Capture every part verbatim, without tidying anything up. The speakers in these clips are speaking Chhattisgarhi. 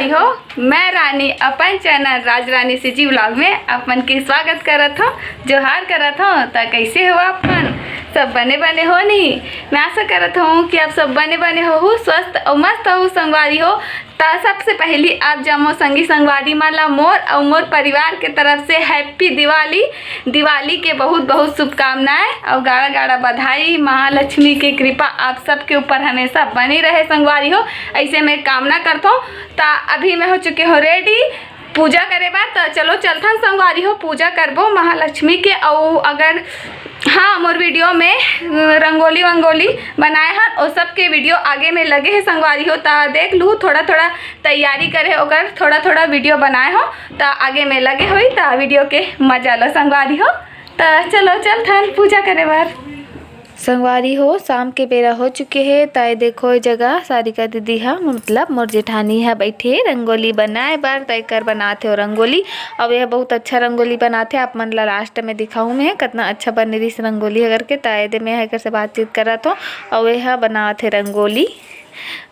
हो, मैं रानी अपन चैनल राज रानी सीजी व्लॉग में आप मन के स्वागत करत हूँ, जोहार करत हूँ। त कैसे हो आप मन? सब बने बने हो नहीं? मैं आशा करत हूँ कि आप सब बने बने हो, स्वस्थ और मस्त हो संगवारी हो। त सबसे पहली आप जम्मो संगी संगवारी मन ला मोर और मोर परिवार के तरफ से हैप्पी दिवाली। दिवाली के बहुत बहुत शुभकामनाएं और गाड़ा गाड़ा बधाई। महालक्ष्मी की कृपा आप सबके ऊपर हमेशा बनी रहे संगवारी हो, ऐसे मैं कामना करत हूँ। त अभी मैं हो चुके हूँ रेडी पूजा करे बर। त चलो चलथन संगवारी हो, पूजा करबो महालक्ष्मी के। अउ अगर, हाँ, मोर वीडियो में रंगोली वंगोली बनाए हन, ओ सब के वीडियो आगे में लगे हे संगवारी हो, त देख लू। थोड़ा थोड़ा तैयारी करे हे ओकर, थोड़ा थोड़ा वीडियो बनाए हो, त आगे में लगे होई, त वीडियो के मजा लो संगवारी हो। त चलो चलथन पूजा करे बर। संगवारी हो, शाम के बेरा हो चुके हे। त ए देखो, ए जगह सारिका दीदी ह, मतलब मोर जेठानी ह, बैठे रंगोली बनाए बर। त एकर बनात हे ओ रंगोली, अउ यह बहुत अच्छा रंगोली बनात हे। आप मन ला लास्ट में दिखाहूँ मैं, कतना अच्छा बने रिहिस रंगोली ह करके। त ए दे मैं एकर से बातचीत करत हों, अउ यह बनात हे रंगोली।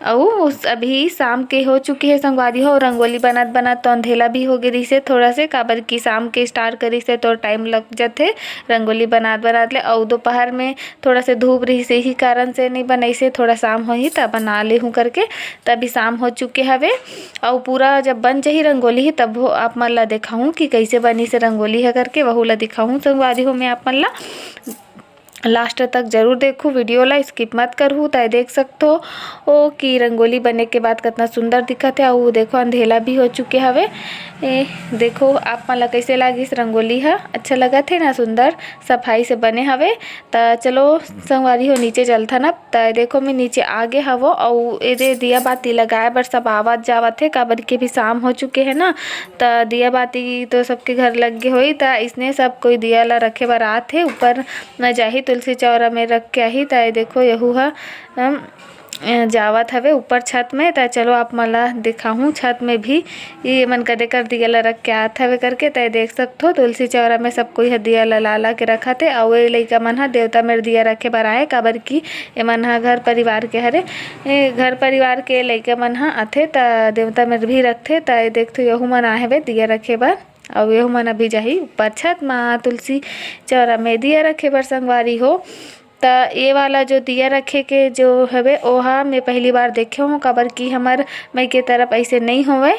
अउ उस, अभी शाम के हो चुके हे संगवारी हो, रंगोली बनत बनत तो अंधेला भी हो गे रिहिस हे थोड़ा से, काबर कि शाम के स्टार्ट करिस हे तो टाइम लग जथे रंगोली बनात बनात ले। अउ दोपहर में थोड़ा से धूप रिहिस, यही कारण से नहीं बनाइस हे, थोड़ा शाम होही त बना लेहूँ करके। त अभी शाम हो चुके हवे, अउ पूरा जब बन जही रंगोली ही तब हो आप मन ला दिखाहूँ कि कैसे बनिस हे रंगोली ह करके, वहू ला दिखाहूँ संगवारी हो मैं आप मन ला। लास्ट तक जरूर देखू वीडियो ला, स्किप मत करहू। त ए देख सकथो ओ कि रंगोली बने के बाद कतना सुंदर दिखत हे। अउ देखो अंधेला भी हो चुके हवे। ए देखो आप मन ला कैसे लागिस रंगोली ह, अच्छा लगत हे ना, सुंदर सफाई से बने हवे। त चलो संगवारी हो नीचे चलथन अब। त ए देखो मैं नीचे आ गे हवो अउ ए दे दिया बाती लगाए बर सब आवत जावत हे, काबर कि अभी शाम हो चुके हे ना। त दिया बाती तो सबके घर लग गे होई, त इसने सब कोई दिया ला रखे बर आत हे। ऊपर न जाही, तुलसी चौरा में रख के आही। त ए देखो यहू ह, अम, अ, जावत हवे ऊपर छत में। त चलो आप मन ला दिखाहूँ छत में भी ये मन कदे कर दिया ला रख के आत हवे करके। त ए देख सकथो तुलसी चौरा में सब कोई ह दिया ला ला ला के रखत हे। अउ ए लइका मन ह देवता मेर दिया रखे बर आए, काबर कि ए मन ह घर परिवार के हरे। ए घर परिवार के लइका मन ह आथे त देवता मेर भी रखथे। त ए देखथो यहू मन आए हवे दिया रखे बर। अउ यहू मन अभी जाही ऊपर छत म तुलसी चौरा में दिया रखे बर संगवारी हो। त ये वाला जो दिया रखे के जो हवे, ओहा मैं पहली बार देखे हूँ, काबर कि हमर मई के तरफ ऐसे नहीं होवे।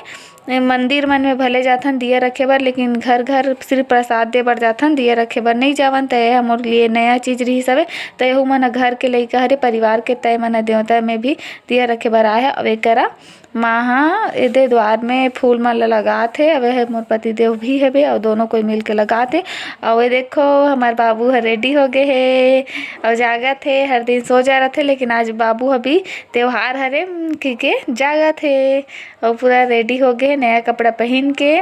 ए, मंदिर मन में भले जाथन दिया रखे बर, लेकिन घर घर सिर्फ प्रसाद दे बर जाथन, दिया रखे बर नहीं जावन। त ये मोर लिए नया चीज रहिस हवे। त यहू मन ह घर के लइका हरे, परिवार के, तय मन ह देवता में भी दिया रखे बर आए हे। अउ एकरा माँ ह एदे द्वार में फूल मन ल लगात हे। अउ ए मोर पति देव भी हवे, अउ दोनों कोई मिल के लगात हे। अउ ए देखो, हमर बाबू ह रेडी हो गे हे, अउ जागत हे। हर दिन सो जा रथे, लेकिन आज बाबू ह भी त्योहार हरे, उम, कहिके जागत हे। अउ पूरा रेडी हो गे हे, नया कपड़ा पहिन के।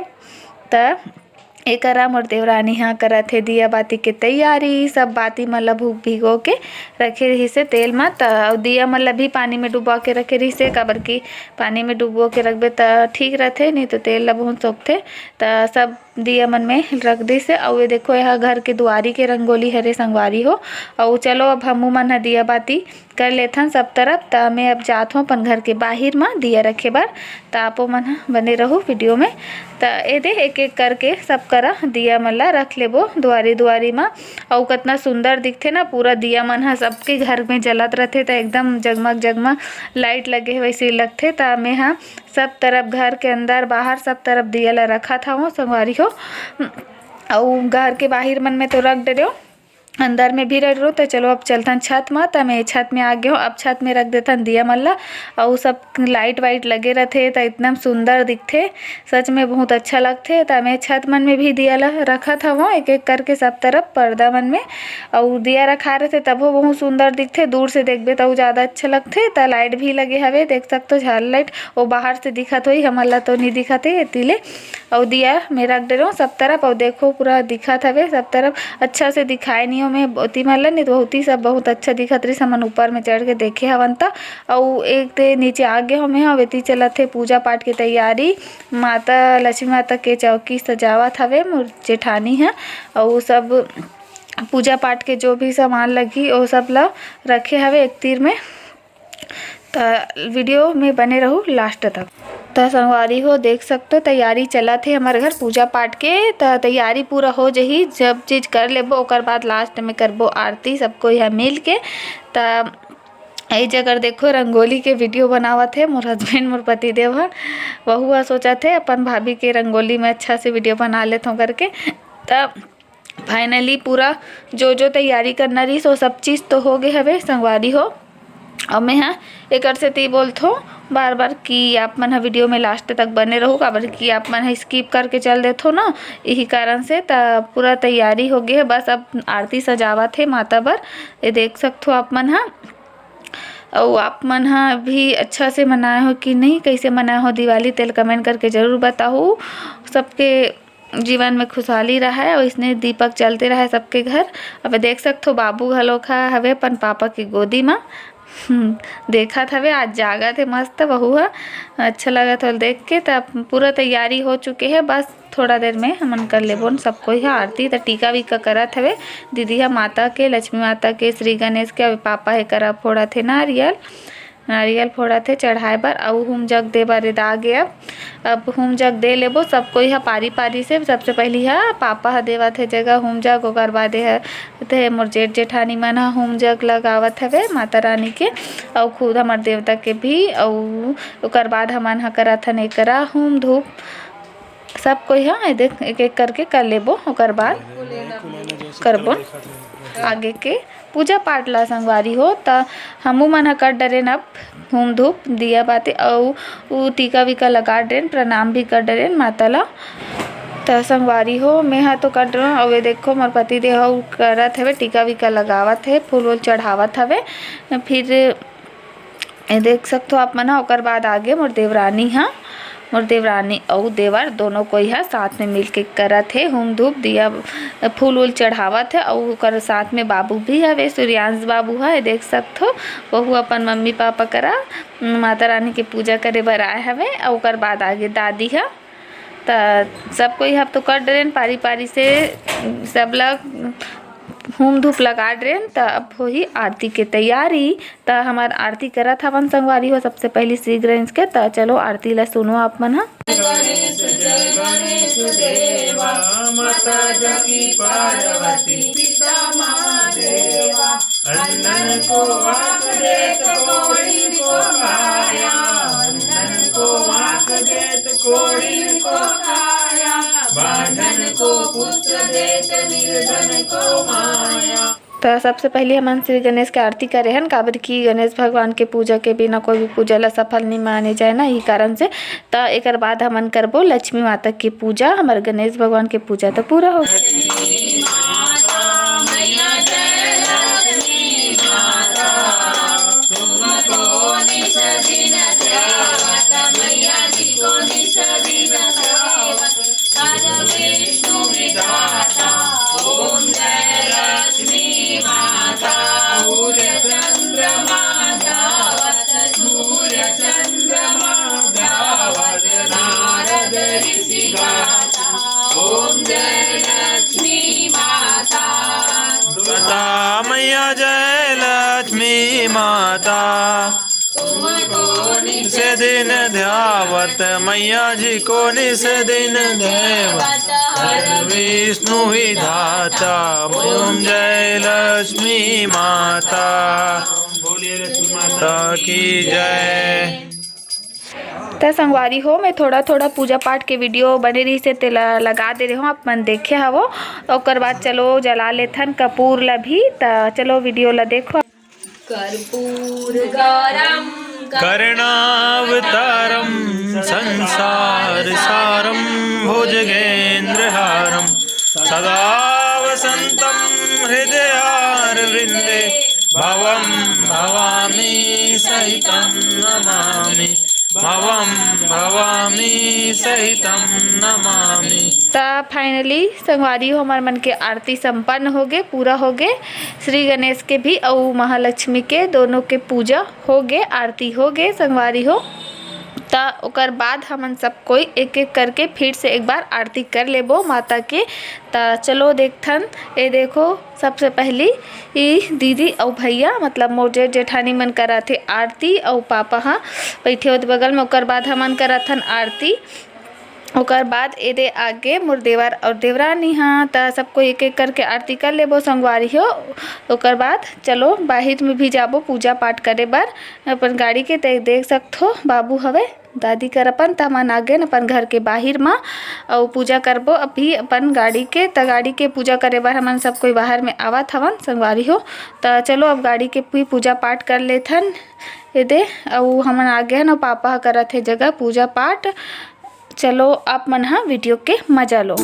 त एकरा मोर देवरानी ह करत हे दिया बाती के तैयारी। सब बाती मन ल भू-, भिगो के रखे रिहिस हे तेल म, त अउ दिया मन ल भी पानी में डुबो के रखे रिहिस हे, काबर कि पानी में डुबो के रखबे त ठीक रथे, नहीं तो तेल ल बहुत सोखथे। त सब दिया मन में रख दिस हे। अउ ये देखो, यह घर के दुआरी के रंगोली हरे संगवारी हो। अउ चलो, अब हमू मन ह दिया बाती कर लेथन सब तरफ। त मैं अब जात हूँ अपन घर के बाहिर म दिया रखे बर। त आपो मन ह बने रहू वीडियो में। त ए दे एक एक करके सब करा दिया मन ला रख लेबो दुआरी दुआरी म। अउ कतना सुंदर दिखथे ना, पूरा दिया मन ह सबके घर में जलत रथे, त एकदम जगमग जगमग लाइट लगे हे वैसे लगथे। त मैं ह सब तरफ घर के अंदर बाहर सब तरफ दिया ला रखत हवं संगवारी हो। अउ घर के बाहिर मन में तो रख डरेव, अंदर में भी रख डरेव। त चलो अब चलथन छत म। त मैं छत में आ गे हूँ, अब छत में रख देथन दिया मन ला। अउ सब लाइट वाइट लगे रथे त इतना सुंदर दिखथे, सच में बहुत अच्छा लगथे। त मैं छत मन में भी दिया ला रखत हवं, एक एक करके सब तरफ पर्दा मन में। अउ दिया रखा रथे तभो बहुत सुंदर दिखथे, दूर से देखबे त अउ ज्यादा अच्छा लगथे। त लाइट भी लगे हवे, देख सकथो झाल लाइट, ओ बाहर से दिखत होई, हमन ला तो नहीं दिखत हे एती ले। अउ दिया में रख डरेव सब तरफ, अउ देखो पूरा दिखत हवे सब तरफ। अच्छा से दिखाए नहीं हो मैं ओती मन ला, नहीं तो ओती सब बहुत अच्छा दिखत रहिस, हमन ऊपर में चढ़ के देखे हवन त। अउ एक ते नीचे आ गे हो मैं, अउ एती चलत हे पूजा पाठ के तैयारी। माता, लक्ष्मी माता के चौकी सजावत हवे मोर जेठानी ह, अउ सब पूजा पाठ के जो भी सामान लगही, ओ सब ला रखे हवे एक तीर में। त वीडियो में बने रहू लास्ट तक। त संगवारी हो, देख सकथो, तैयारी चलत हे हमर घर पूजा पाठ के। त तैयारी पूरा हो जही, सब चीज कर लेबो, ओकर बाद last में करबो आरती, सबको यहाँ मिल के। त ए जगह देखो, रंगोली के video बनावत हे मोर husband, मोर पति देव ह। वहू ह सोचत हे अपन भाभी के रंगोली में अच्छा से video बना लेथों करके। त finally पूरा जो जो तैयारी करना रहिस, वो सब चीज तो हो गे हवे संगवारी हो। अउ मैं ह एकर सेती बोलथों बार बार कि आप मन ह video में last तक बने रहू, काबर कि आप मन ह skip करके चल देथो ना, यही कारण से। त पूरा तैयारी हो गे हे, बस अब आरती सजावत हे माता बर, ये देख सकथो आप मन ह। अउ आप मन ह भी अच्छा से मनाए हो कि नहीं, कैसे मनाए हो दिवाली, तेल comment करके जरूर बताहू। सबके जीवन में खुशहाली रहय अउ इसने दीपक चलते रहय सबके घर। अब देख सकथो, बाबू घलोक ह हवे अपन पापा के गोदी म। हम्म, देखत हवे, आज जागत हे मस्त बहू ह। अच्छा लगत हे देख के। त पूरा तैयारी हो चुके हे, बस थोड़ा देर में हमन कर लेबोन सब कोई ह आरती। त टीका वीका करत हवे दीदी ह माता के, लक्ष्मी माता के, श्री गणेश के, अउ पापा हे करा फोड़त हे नारियल। नारियल फोड़त हे चढ़ाए बर, अउ हूम जग दे बर एदा गे। अब अब हूम जग दे लेबो सब कोई ह पारी पारी से। सबसे पहिली ह पापा ह देवत हे जगह हूम जग, ओकर बाद ए ह ते मोर जेठ जेठानी मन ह हूम जग लगावत हवे माता रानी के, अउ खुद हमर देवता के भी। अउ ओकर बाद हमन ह करत हन एकरा हूम धूप। सब कोई ह ए देख एक एक करके कर लेबो, ओकर बाद करबोन आगे के पूजा पाठ ला संगवारी हो। त हमू मन ह कर डरेन अब हूम धूप दिया बाती अउ उ टीका वीका लगा डरेन, प्रणाम भी कर डरेन माता ला। त संगवारी हो, मैं ह तो कर डरेन, अउ ये देखो मोर पति देव ह उ करत हवे, टीका वीका लगावत हे, फूल वूल चढ़ावत हवे। फिर ए देख सकथो आप मन ह। ओकर बाद आगे मोर देवरानी ह, मोर देवरानी अउ देवर दोनों कोई ह साथ में मिलके करत हे हूम धूप दिया, फूल वूल चढ़ावत हे। अउ ओकर साथ में बाबू भी हवे, सूर्यांश बाबू ह, ए देख सकथो, वहू अपन मम्मी पापा करा माता रानी के पूजा करे बर आए हवे। अउ ओकर बाद आगे दादी ह। त सब कोई ह तो कर डरेन पारी पारी से, सब ला हूम धूप लगा डरेन। त अब होही आरती के तैयारी। त हमर आरती करत हवन संगवारी हो, सबसे पहिली श्री गणेश के। त चलो आरती ला सुनो आप मन ह। गणेश जय गणेश देवा, माता जाकी पार्वती पिता महादेवा। अंधन को आँख देत कोढ़िन को काया, अंधन को आँख देत कोढ़िन को काया, बाँझन को पुत्र देत निर्धन को माया। त सबसे पहिली हमन श्री गणेश के आरती करे हन, काबर कि गणेश भगवान के पूजा के बिना कोई भी पूजा ला सफल नहीं माने जाए ना, यही कारण से। त एकर बाद हमन करबो लक्ष्मी माता के पूजा। हमर गणेश भगवान के पूजा त पूरा हो गे। माता मैया जय लक्ष्मी माता। से दिन ध्यावत मैया जी को निस दिन ध्यावत। हर विष्णु विधाता। ओम जय लक्ष्मी माता। बोलिए लक्ष्मी माता की जय। त संगवारी हो, मैं थोड़ा-थोड़ा पूजा पाठ के video बने रहिस हे, तेला लगा दे रहे हो, आप मन देखे हवो। ओकर बाद चलो जला लेथन कपूर ला भी। त चलो video ला देखो। कर्पूर गौरम करुणावतारम संसार सारम भुजगेंद्रहारम सदा वसंतम हृदयारविंदे भवम भवामी सहितम नमामि। भवम भवामी सहितम नमामि। त finally संगवारी हो, हमर मन के आरती संपन्न हो गे, पूरा हो गे। श्री गणेश के भी अउ महालक्ष्मी के दोनों के पूजा हो गे, आरती हो गे संगवारी हो। त ओकर बाद हमन सब कोई एक-एक करके फिर से एक बार आरती कर लेबो माता के। त चलो देखथन, ए देखो, सबसे पहली ई दीदी अउ भैया, मतलब मोर जेठ जेठानी मन करत हे आरती, अउ पापा ह बइठे होत बगल में। ओकर बाद हमन करत हन आरती। ओकर बाद एदे आगे मोर देवर अउ देवरानी ह, त सबको एक-एक करके आरती कर लेबो संगवारी हो। ओकर बाद चलो बाहिर में भी जाबो पूजा पाठ करे बर अपन गाड़ी के। त देख सकथो, बाबू हवे दादी कर अपन, त हमन आ गेन अपन घर के बाहिर म, अउ पूजा करबो अभी अपन गाड़ी के। त गाड़ी के पूजा करे बर हमन सब कोई बाहर में आवत हवन संगवारी हो। त चलो अब गाड़ी के भी पूजा पाठ कर लेथन एदे। अउ हमन आ गेन अउ पापा ह करत हे जगह पूजा पाठ। चलो आप मन ह वीडियो के मजा लो।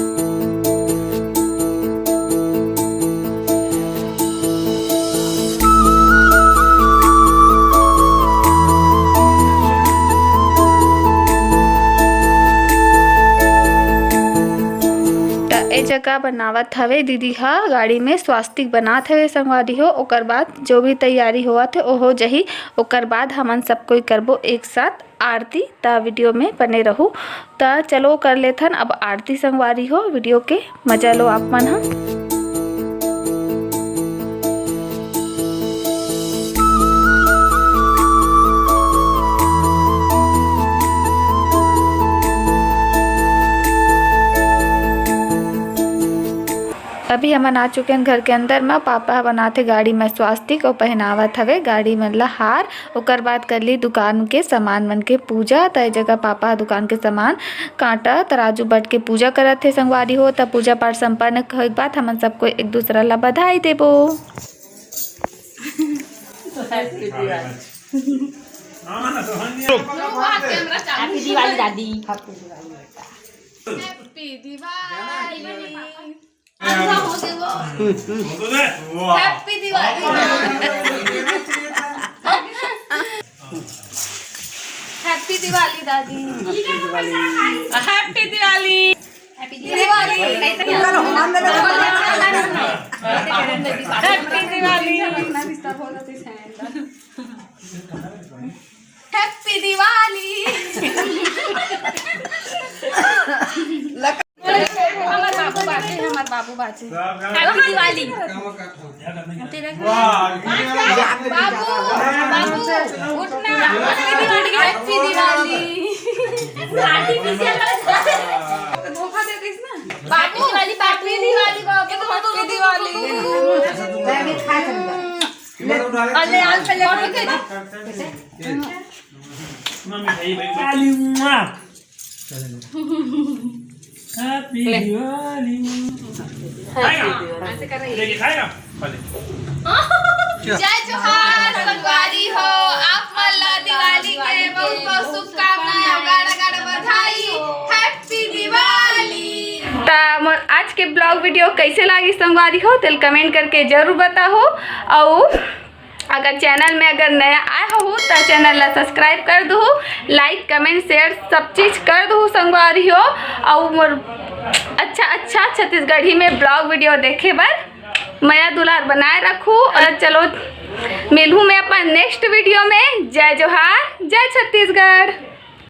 त ए जगह बनावत हवे दीदी ह, गाड़ी में स्वास्तिक बनात हवे संगवारी हो। ओकर बाद जो भी तैयारी होवत हे ओहो जही, ओकर बाद हमन सब कोई करबो एक साथ आरती। त वीडियो में बने रहू। त चलो कर लेथन अब आरती संगवारी हो, वीडियो के मजा लो आप मन ह। अभी हमन आ चुके हैं घर के अंदर म। पापा ह बनाथे गाड़ी में स्वास्तिक अउ पहनावत हवे गाड़ी मन ला हार। ओकर बाद कर ली दुकान के सामान मन के पूजा। त ए जगह पापा ह दुकान के सामान कांटा तराजू बट के पूजा करत हे संगवारी हो। त पूजा पाठ संपन्न होए के बाद हमन सबको एक दूसरा ला बधाई देबो। हैप्पी दिवाली दादी। Happy Diwali. Happy Diwali. Happy Diwali दादी। Happy Diwali. Happy Diwali. Happy Diwali. Happy Diwali. हमर बाबू बाचे, हमर बाबू बाचे। हैप्पी दिवाली। बाबू, बाबू, उठना। हैप्पी दिवाली। धोखा दे दिस ना। बाबू, हैप्पी दिवाली बाबू, हैप्पी दिवाली। अरे, आज पहले फोटो खींच। हैप्पी दिवाली। ऐसे कर रही है। देखिए, खाएगा? खा ले। जय जोहार संगवारी हो, आप मन ला दिवाली के बहुत बहुत शुभकामनाएं अउ गाड़ा गाड़ा बधाई। हैप्पी दिवाली। त मोर आज के ब्लॉग वीडियो कैसे लागी संगवारी हो, तेल कमेंट करके जरूर बताओ। अउ अगर चैनल में अगर नया आए हो त चैनल ला सब्सक्राइब कर दो, लाइक कमेंट शेयर सब चीज कर दो संगवारी हो। अउ मोर अच्छा अच्छा छत्तीसगढ़ी में ब्लॉग वीडियो देखे बर मया दुलार बनाए रखू। अउ चलो मिलहूँ मैं अपन नेक्स्ट वीडियो में। जय जोहार, जय छत्तीसगढ़।